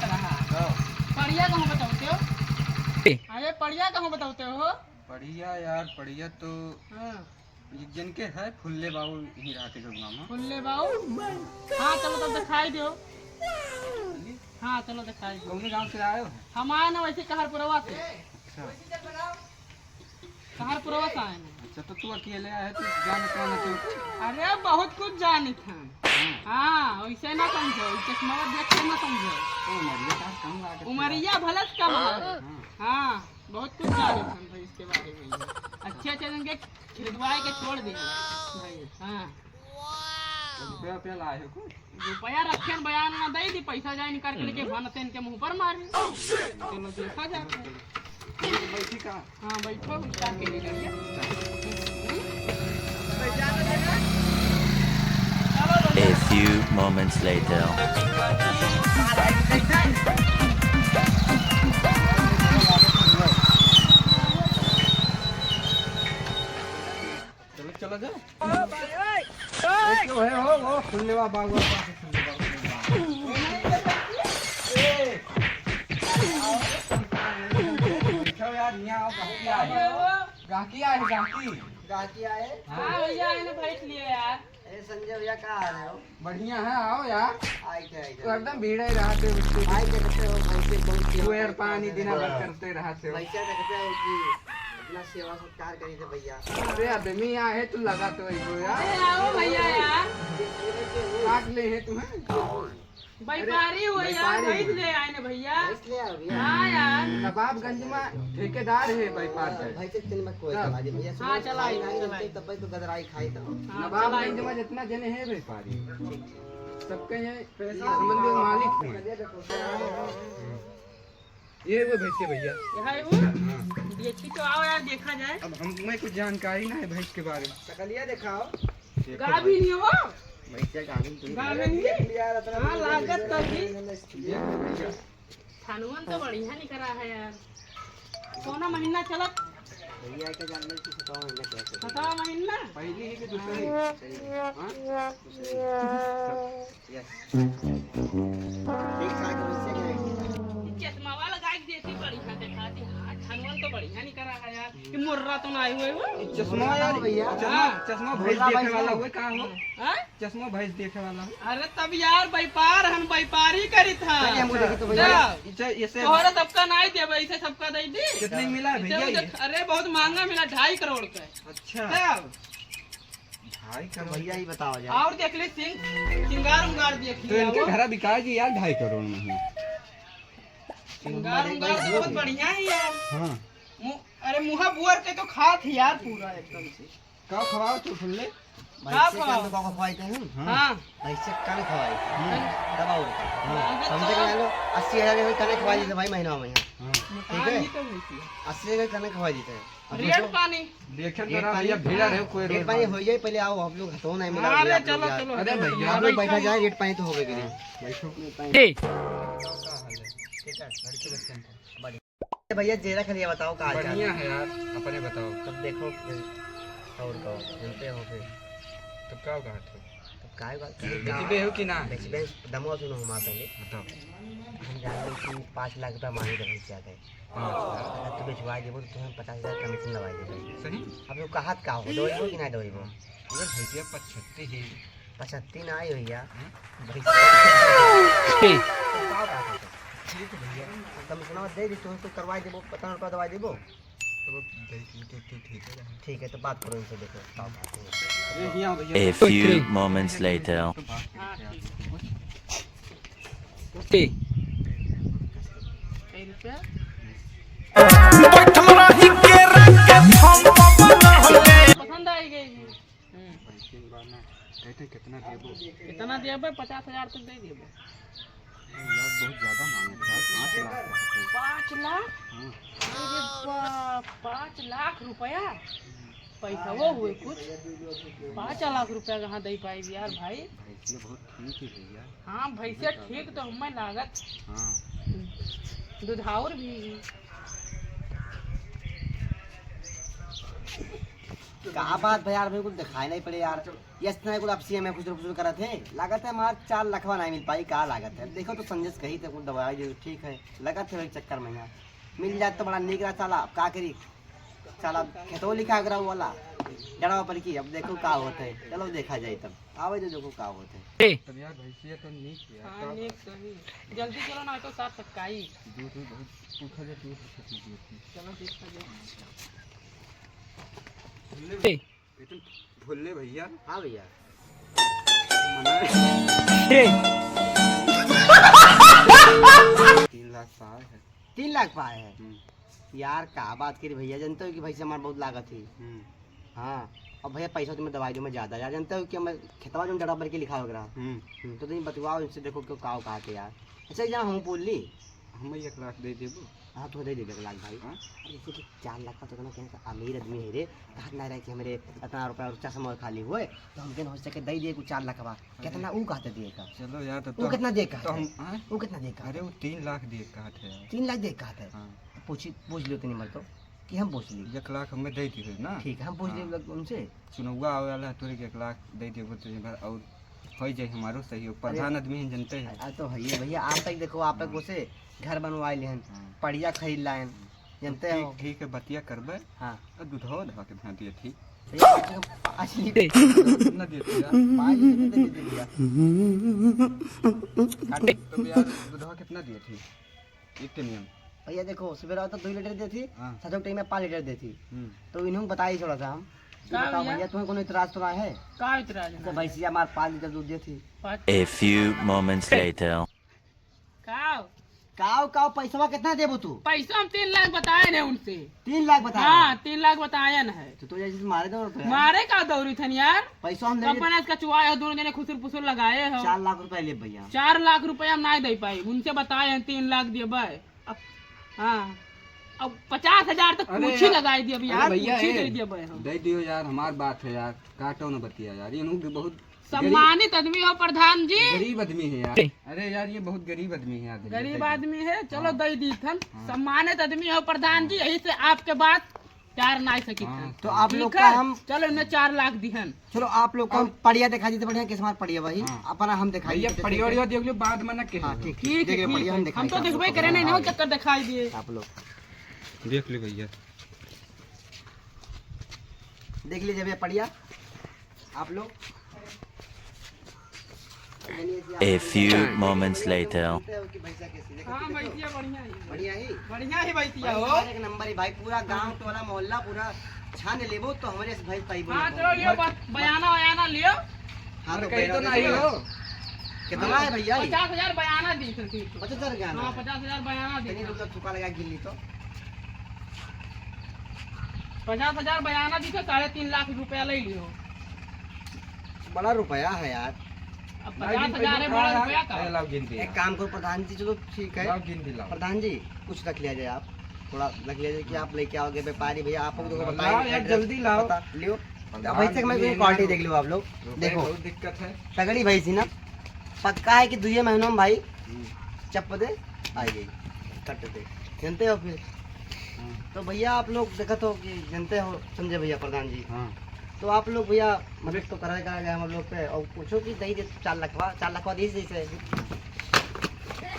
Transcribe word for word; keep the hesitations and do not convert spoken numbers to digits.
रहा। हाँ। पड़िया कहूँ बतावते हो? ए। अरे पड़िया कहूँ बतावते हो? पड़िया यार, पड़िया तो हाँ। एक जन के है, फुल्ले बाबू यहीं रहते गंगवा में। फुल्ले बाबू? हाँ, चलो तब दिखाई दो। हाँ, चलो दिखाई दो। कौने गाँव से आए हो? हम आए ना वैसे कहरपुरवा से। अच्छा। कहरपुरवा से आए ना। अच्छा, तो तू अकेले आए, तू जानत ना तू? अरे, बहुत कुछ जानित हम। हाँ। हाँ, वैसे ना समझो, ई चश्मा देख के ना समझो। ओ, उमरिया का कम लागत है। उमरिया भले से कम है। हाँ। हाँ, बहुत कुछ जानित हम भाई इसके बारे में। अच्छे अच्छे जन के खरीदवाए के छोड़ दे भाई। हाँ। रुपया, रुपया लाए हो कुछ? रुपया रखे हैं, बयान ना दे दी, पैसा जाए निकाल के लेके हम्म। भानते इनके मुंह पर मारे। चलो देखा जाए। बैठी का? हाँ, बैठो, उठा के ले जाइए। A few moments later. चलो, चलो, जाओ। ए, क्यों है हो? वो खुलने वाला बाग, वो पास खुलने वाला बाग। ए, बैठो यार, यहाँ आओ, गाहकी आए। गाहकी आए, गाहकी। गाहकी आए? हाँ। हाँ, भैया, आए ना, बैठ लिए यार। ए, संजय भैया, का हाल है हो? बढ़िया है, आओ यार। आई थे, आई थे। तो एकदम भीड़ ही रहते उसके। आई थे, कहते हो, भाई से बहुत सेवा तू यार करते पानी हो, देना बंद करते रहते हो। भैया देखते हो कि इतना सेवा सत्कार करी थे भैया। अरे, अबे मैं यहाँ है, तू लगा तो वही को यार। अरे, आओ भैया यार। काट ले है तुम्हें। व्यापारी हो अरे, यार, व्यापारी भैंस हो। ले आए ना भैया। भैंस ले आओ भैया। हाँ यार। नवाबगंज में ठेकेदार है व्यापार हाँ, पे। भैंस के तेल में कोई सब। चला दे भैया। हाँ, सुबह चला, खाई नहीं चला। मिलते, तब तो गदराई खाई तो। हाँ, नवाबगंज चला। में जितना जने हैं व्यापारी, ठीक, ठीक। सबके ये समझ लो मालिक हैं। ये वो भैंस के भैया। यहाँ है वो? हाँ। देखी तो आओ यार, देखा जाए। अब हमें कुछ जानकारी ना है भैंस के बारे में। सकलिया दिखाओ। देखो गाभिन भाई। ही हो? भैंस के गाभिन तो गाभिन ही? यार, इतना हाँ, लागत तो भी। ये भैया। थानुअन तो बढ़िया निकरा है यार। कौना महीना चलत? भैया के जान ले कि सतवा महीना क्या है। सतवा महीना? पहली है कि दूसरी? हाँ। हाँ? दूसरी। Yes। ठीक ठाक है, वैसे क्या है? ई चश्मा वाला गाय के देसी बढ़िया दिखाती। हाँ, थानुअन तो बढ़िया निकरा है यार। कि मोर्रा तो ना आई हुए हो? ई चश्मा यार, भैया। चश्मा, हाँ। चश्मा भैंस देखे वाला हुए, कहाँ हो? हाँ? चश्मा भैंस देखे वाला हो। अरे तब यार व्यापार हम व्यापारी करी था। चलिए, हम देखी तो भैया। जा। अच्छा, ये से तोहरा सबका नाई देबे, इसे सबका दे दी। कितने में मिला है इसे भैया उधर, ये? अरे बहुत महंगा मिला, ढाई करोड़ का। अच्छा। तब। ढाई करोड़। भैया ही बताओ यार। और देख ले सिंग-, सिंगार उंगार देख तो लिया इनके वो। घरा बिकाएगी यार ढाई करोड़ में ही। सिंगार उंगार तो बहुत बढ़िया है यार। हाँ। मु-, अरे मुहा बुअर के तो खात ही यार पूरा एकदम से। का खवाओ तू फुल्ले? का भैंसे के खवाओ? अंदर का खवाई थे हम? हाँ। हाँ। भैंसे के कान खवाई। हम्म। दबा उड़ता। हाँ। कम से कम लो अस्सी हजार के कने खवाई देते भाई महीना में। हाँ। ठीक है? ये तो होती है। अस्सी हजार के कने खवाई देते हैं। अब रेट सोचो। पानी। देखे रेट तो रहा पानी। भैया, भीड़ है कोई रेट रोड पानी पर। हो जाए, पहले आओ, आप लोग हटो ना, हाँ, मिलाओ, अरे आप लोग चलो, यार। चलो, अरे चलो, भैया। आप लोग बैठा जाए, रेट पानी तो होगा कि नहीं? बैठो। ए। ठीक है, लड़के बच्चे हैं। बढ़िया। भैया, जेरा खलिया बताओ, का हाल चाल बढ़िया है? है यार, अपने बताओ। तब देखो फिर, और कहो, मिलते हो फिर। तब का कहा थे? तब का बात करें? बेचबे हो कि ना? बेचबे, दमवा सुनो हमार पहले। बताओ। हम जान लो कि पाँच लाख रुपया मांगे थे भैंसिया के। पाँच लाख? अगर तू बेचवा देबो तो तुम्हें पचास हजार कमीशन लगा देबो। सही? अब तू कहत का हो, दवाई हो कि ना दवाई हो? अगर भैंसिया पचहत्तर है। पचहत्तर ना आई भैया। हाँ? भैंसिया। तो का बात है? ठीक है भैया। कमीशनवा दे दी, तुमको करवा देबो, पन्द्रह रुपया दवाई देबो। तो वो दे दी, तो, तो ठीक है। ठीक है, तो बात करो इनसे, देखो, का बात है। ये हियाँ भैया। A few moments later. तो बात करते हैं आपको कुछ। ए। कई रुपया? बैठल रही केरा के थम पवन होले। पसंद आई गई। हम्म। पैसे बा ना, कहते कितना देबो? कितना देबे? पचास हजार तक दे देबो। यार, बहुत ज्यादा मांगत बा, पाँच लाख रुपया। पाँच लाख? हाँ। अरे बाप, पाँच लाख रुपया? पैसा वो हुए कुछ? पाँच लाख रुपया कहाँ दे पाई यार भाई? भैंसिया बहुत ठीक है भैया। हाँ, भैंसिया ठीक तो हमें लागत। हाँ। दुधाउर भी। का बात भैया यार, भाई कुछ दिखाई नहीं पड़े यार। यस नहीं कुछ आपसी में कुछ कुछ करत है, लागत है हमार चार लखवा नहीं मिल पाई, का लागत है? देखो तो संजय से कही थे कुछ दवाई दे, ठीक है, लागत है भाई चक्कर में यहाँ मिल जाए तो बड़ा नीक रहा साला। अब का करी साला, खेतवा लिखा गरा वाला डरावा पर की। अब देखो का होता है, चलो देखा जाए तब, आवे तो देखो का होता है। तब यार भैंसिया तो नीक है, हाँ, का नीक बात? सही। जल्दी चलो ना तो साथ सटकाई। दूध भी बहुत सूखा है, दूध भी सूखा है। चलो देखा जाए। भोले, ए। भोले भैया। हाँ भैया। मना ए। तीन लाख पाए है। तीन लाख पाए है? हम्म। यार का बात करी भैया, जानते हो कि भैंसिया हमार बहुत लागत ही। हम्म। हाँ, अब भैया पैसा तुम्हें दवाई दो मैं ज्यादा यार, जानते हो कि हम खेतवा जो डरा भर के लिखा हो रहा। हम्म। हम्म, तो तुम बतवाओ इनसे, देखो क्यों काव कहा थे यार। अच्छा, यहाँ हम बोल ली। हम एक लाख दे देबो। हाँ, तो दे देबे एक लाख भाई। हाँ? अरे, जैसे कि चार लाख का तो इतना कहने का अमीर आदमी है रे, कहत ना रहे कि हमरे इतना रुपया और चश्मा और खाली हुए, तो हम कहने हो सके दे दिए कुछ चार लाख बा। अरे। कितना ऊ कहते दिए का? चलो यार, तो, वो तो कितना दिए का तो है? हम, हाँ? वो कितना दिए का अरे, है? वो तीन लाख दिए का है यार। तीन लाख दिए का है? हाँ। पूछी, पूछ लियो तनी मर तो, कि हम पूछ ली। एक लाख हमें दे दिए ना। ठीक है, हम पूछ हाँ। लेब उनसे। चुनौआ आवे वाला है, तोरे के एक लाख दे देबो तो एक बार और हो जाए हमारो सहयोग। अरे, प्रधान आदमी हैं, जनते हैं। आ तो है ये भैया, आप तक देखो, आप तक हाँ। उसे घर बनवाए लेहन, हाँ। पड़िया खरीद लायन, हाँ। जनते ठीक, हो। ठीक है, बतिया करबे। हाँ। और दूधवा, दूधवा कितना दिए थी? भैया, पाँच लीटर। कितना दिए थी यार? पाँच लीटर दे दीजिए भैया। काटे। तो यार, दूधवा कितना दिए थी? एक के नियम। भैया देखो, सुबह तो दो लीटर देती, हाँ। साँझों के टाइम में पाँच लीटर देती। हम्म। तो इन्हों बताई थोड़ा सा हम। का बताओ भैया? भैया, तुम्हें कोनो इतराज तो ना है? का इतराज तो ना है? भैंसिया हमार पाँच लीटर दूध देती। पाँच A few moments later. काव? काव, काव, पैसवा कितना देबो तू? पैसा हम तीन लाख बताए हैं उनसे। तीन लाख बताए हाँ, हैं? तीन लाख बताए हैं। तो, तो जैसे मारे दौड़ पे है। मारे का दौड़ी थन यार? पैसा हम दे अपना इसका चुआए हो, दोनों जने खुसुर पुसुर लगाए हो। चार लाख रुपया ले भैया। चार लाख रुपया हम नहीं दे पाई, उनसे बताए हैं तीन लाख देबे। अब, हाँ, अब पचास हजार तक अरे कुछ ही यार, लगाई दिया अभी अरे यार, भैया, कुछ ही ए, दे दिया भाई हम। दे दियो यार, हमार बात है यार, काटो न बतिया यार, ये नू भी बहुत सम्मानित आदमी हो प्रधान जी। गरीब आदमी है यार। अरे यार, ये बहुत गरीब आदमी है यार, गरीब दे दो। आदमी है, चलो हाँ। दे दी थन। हाँ। सम्मानित आदमी हो प्रधान जी, हाँ। यही से आपके बात प्यार ना सकी हाँ। थन। तो आप लोग ठीक का है? हम चलो इन्हें चार लाख दिहन। चलो, आप लोग को हम और पड़िया दिखा दीजिए, बढ़िया किस्मत पड़िया भाई। हाँ। अपना हम दिखा भैया, दीजिए, पड़िया ठीक है? वड़िया देख लो, बाद में ना कहे। हाँ, ठीक, ठीक, ठीक देख है, लो, ठीक पड़िया है। हम दिखाई हम तो देते हैं। देखबे करे नहीं, हाँ। चक्कर दिखाई दिए। आप लोग देख लो भैया। देख लीजिए भैया पड़िया, आप लोग। A few moments later. जानते हो कि भैंसा कैसी, देखो, हाँ, देखो। भैंसिया बढ़िया है। बढ़िया ही? बढ़िया ही भैंसिया भैंसा हो। एक नंबर है भाई, पूरा गांव, टोला, मोहल्ला पूरा छान लेबो तो हमरे से भैंस पाइबो हाँ, ना चलो, पाइबो। लियो, बस, बयाना, वयाना लियो। हाँ, और तो कहीं तो बयाना नहीं लियो। हो। कितना है भैया ये? पचास हजार बयाना दी थी। पचास हजार बयाना हाँ, है। पचास हजार बयाना दी तनी थी। रुक जा, चुका लगा गिन ली तो। पचास हजार बयाना दी थी, साढ़े तीन लाख रुपया ले लियो। बड़ा रुपया है यार। अब पचास हजार है, बड़ा रुपया का? अरे, लाओ, गिन दिया। एक काम करो प्रधान जी, चलो ठीक है। लाओ, गिन दिलाओ। प्रधान जी, कुछ रख लिया जाए आप, थोड़ा रख लिया जाए कि आप लेके आओगे व्यापारी भैया, आप लोग लाओ, बताइए लाओ यार, address जल्दी लाओ। बता, लियो। प्रधान अब भैंस के मैं जी, quality ना देख लो आप लोग, रुपए देखो। बहुत दिक्कत है। तगड़ी भैंस ही ना, पक्का है कि दुए महीनों में भाई हम्म। चप्प दे, आ गई, कट दे, जानते हो फिर। हम्म। तो भैया आप लोग देखत हो कि जानते हो संजय भैया प्रधान जी, हाँ। तो आप लोग भैया मदद तो करा, करा गया हम लोग पे, और पूछो कि दे दे चार लखवा, चार लखवा दे दे से।